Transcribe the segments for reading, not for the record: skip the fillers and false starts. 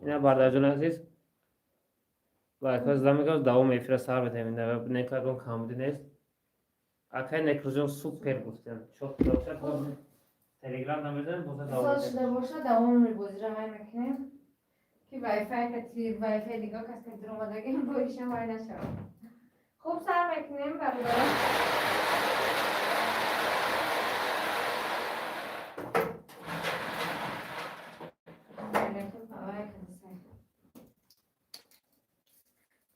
Ина, бародарҷони азиз, лайкҳо зада мекунад, давоми эфира сар медиҳем. Некагон камбудӣ нест. Акай Некрӯзҷон, супер гуфтем. Чот Телеграм намедонем, боза давом Сол медиҳем. Шуда боша, давоми бозиро вай мекунем, ки вайфай кати вайфай дигар кас кати омадагӣ боиша вай нашавад. Хуб, сар мекунем, бародарон.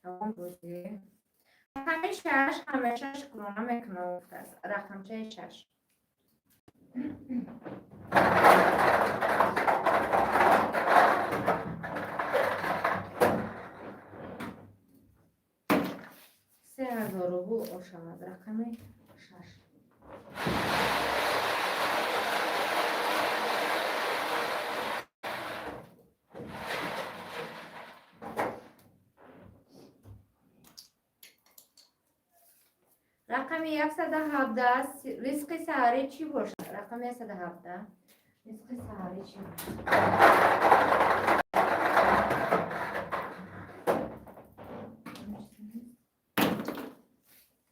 Давом бозӣ. Рақами 6 ҳамеша шукрона мекунам, гуфтааст. Рақамчаи 6. 3000 рубл ошавад рақами 6. Рақами 117, ризқи саҳарӣ чӣ бошад? Рақами 117, ризқи саҳарӣ чӣ бошад?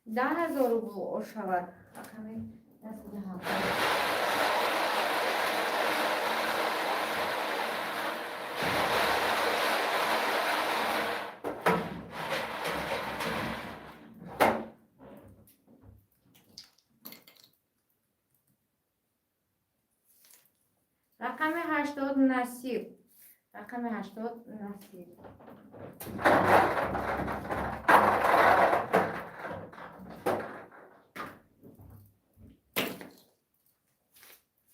10 000 рубл ошавад рақами 117. Рақами 80, насиб. Рақами 80, насиб.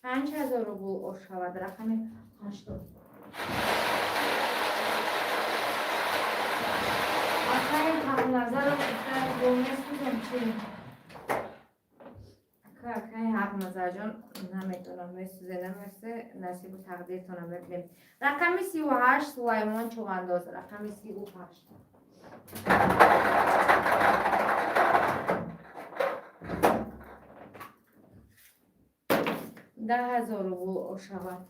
5000 рубл ошавад рақами 80. Акай Ҳақназаров гуфтанд, бо месӯзем чи? Ака, акай Ҳақназарҷон, намедонам, месӯзе, намесӯзе, насибу тақдиртона мебинем. Рақами 38, Сулаймон Чувандоз. Рақами 38. 10 000 рубл ошавад.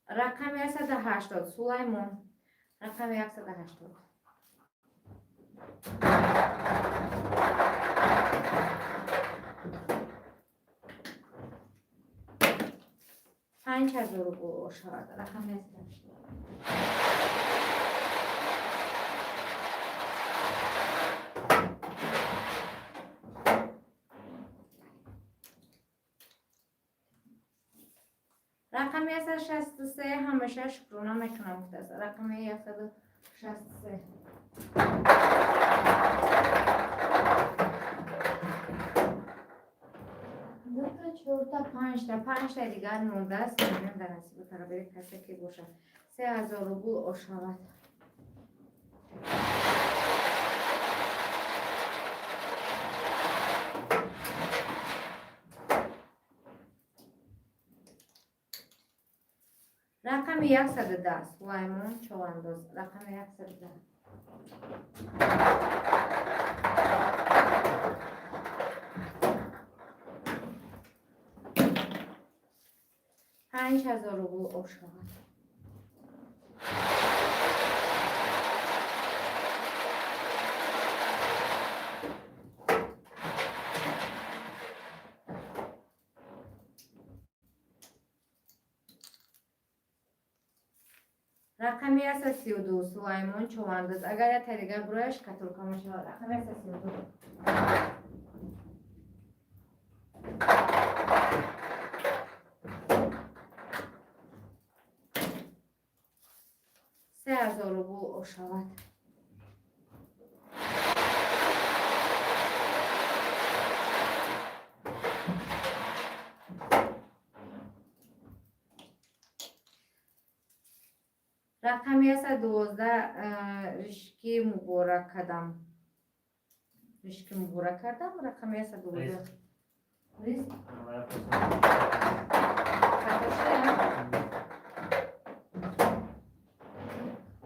Рақами 180, Сулаймон. Рақами 180. 5000 рубл ошавад. Рақами 180. Рақами 163, ҳамеша шукрона мекунам, гуфтааст. Рақами 163. Дута, чорта, панҷта, панҷта дигар мондааст. Мебинем, дар насибу тақдири касе ки бошад. 3000 рубл ошавад. Рақами 110, Сулаймон Човандоз. Рақами 110. 5000 рубл ошавад. Рақами 132, Сулаймон Човандоз. Агар як дигар бурояш, катурка мешавад. Рақами 132. 3000 рубл ошавад. Рақами 112, ришки муборак кардам. Ришки муборак кардам. Рақами 112. Риск. Хато шуда?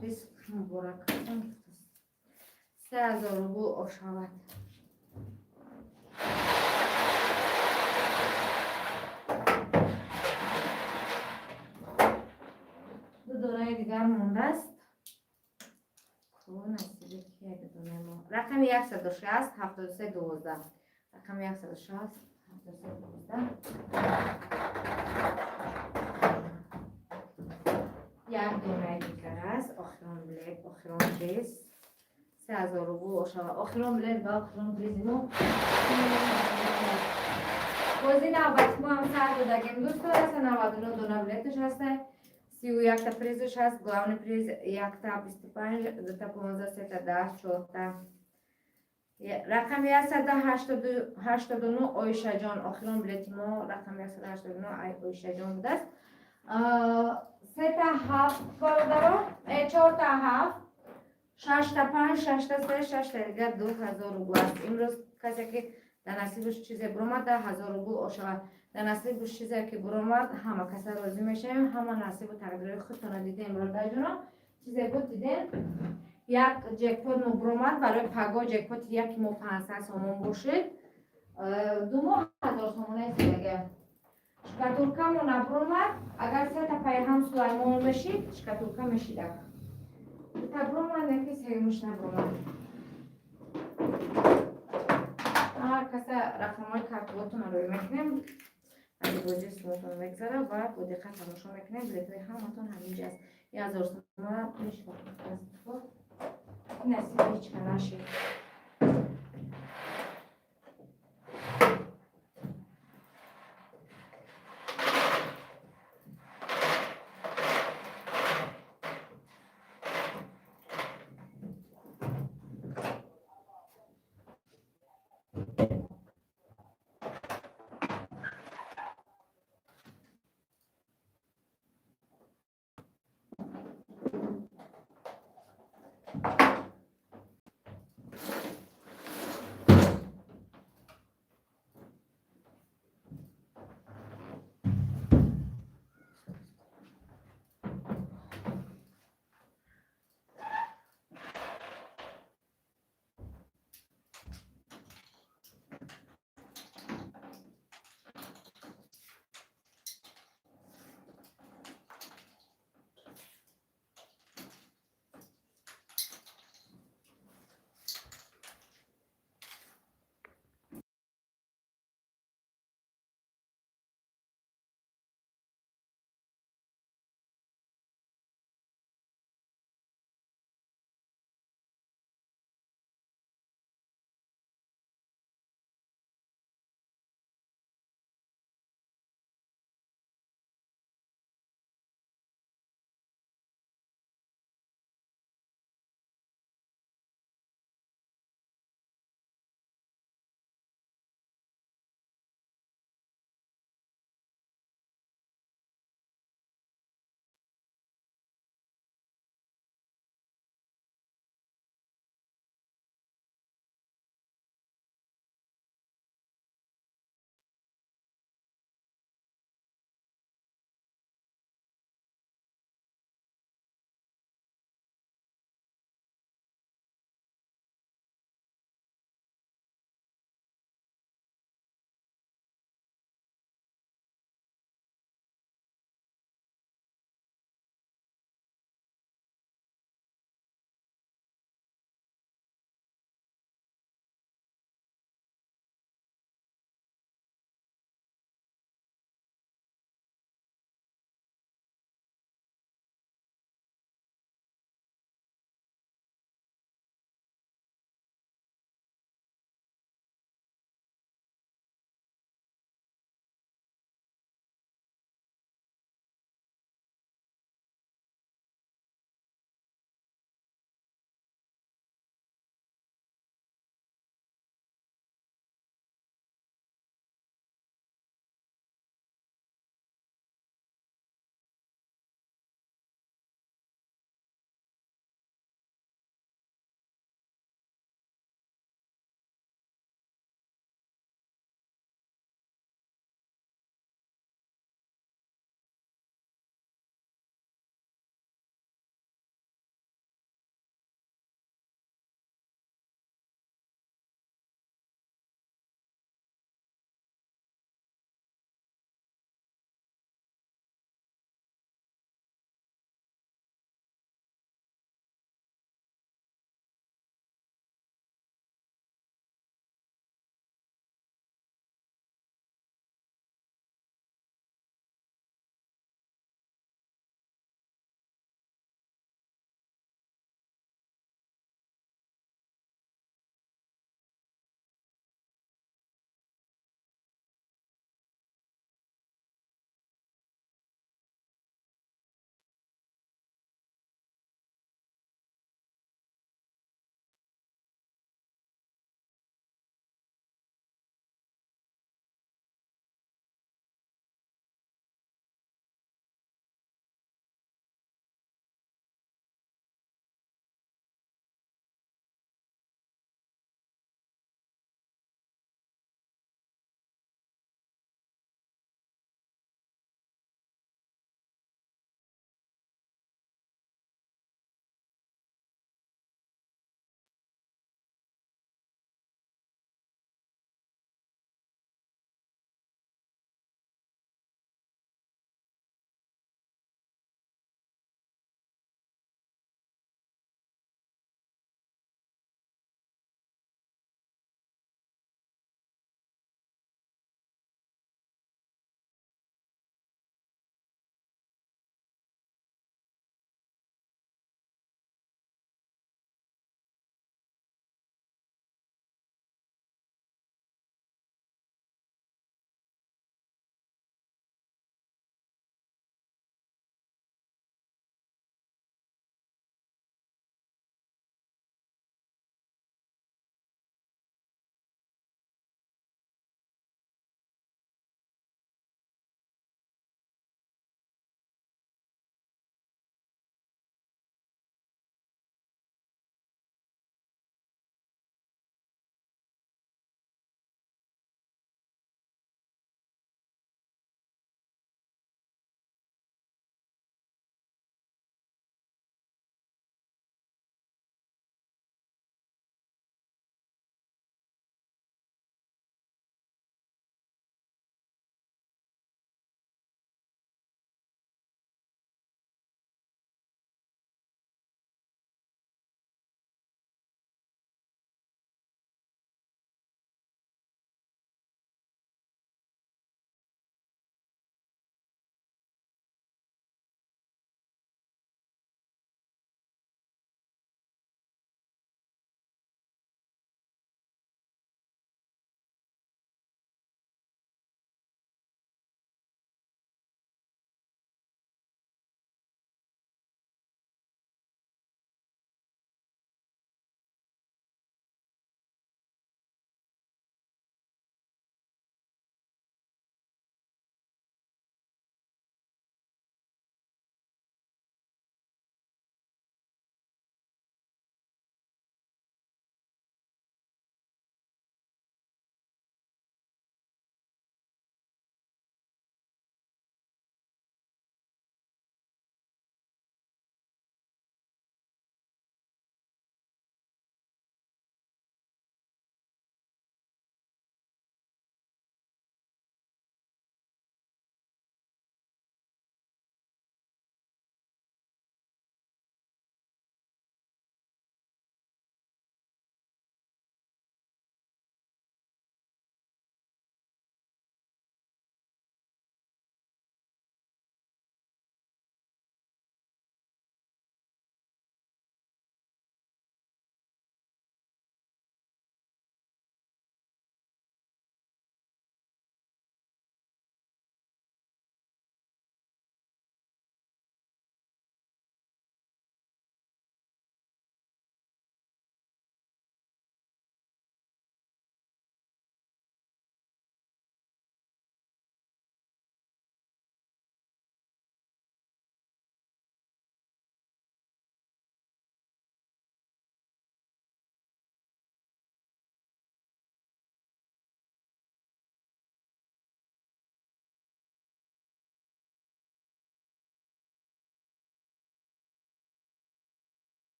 Риск муборак кардам. 3000 рубл ошавад. Ду донаи дигар мондааст. Насиби ки як донаи мо. Рақами 160 73 12. Рақами 160 73 12. Як донаи дигар аст. Охирон билет, охирон приз. 3000 рубл ошава. Охирон билет ва охирон призи мо. Бози навбати мо ҳам сар додагем, дӯсто. 199 дона билеташ ҳаста. 31-та призаш ҳаст. Главный приз якта 25, дута 15, сета 10, чорта. Рақами 189, Оишаҷон. Охирон билети мо рақами 189 Оишаҷон будааст. Сета ҳафт, бародаро, чорта ҳафт, шашта панҷ, шашта се, шашта дигар 2000 рубл аст. Имрӯз касе ки дар насибаш чизе буромад, 10,000 рубл ошавад. Дар насибаш чизе ки буромад, ҳама каса розӣ мешавем. Ҳама насибу тақдирҳои худтона дидем, бародарҷоно. Чизе буд, дидем. Як ҷекпот мо буромад барои паго. Ҷекпоти яки мо 500 сомон бошед. Ду моҳ 1000 сомонаи дигар. Шкатулкамо набуромад. Агар сета пайҳам Сулаймон мешид, шкатулка мешидак. Дута буромад, яки сеюмиш набуромад. Ҳар каса рақамҳои картулотонро рӯй мекунем. Аз бозии сумотон мегзара ва бо диққат тамошо мекунем. Билетҳои ҳаматон ҳаминҷа аст. 1000 сомона мешавад. Насиби ҳеҷ ка нашид.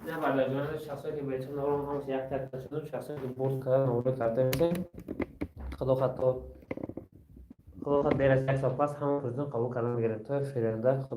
На бародарҷон, шахсое ки билетҳо нором, ҳамаш як так шудам. Шахсое ки бурд карда, номро карда мешем. Худо хато, худо хат, дер аз як сол пас ҳама призон қабул карда мегирем то фиранда.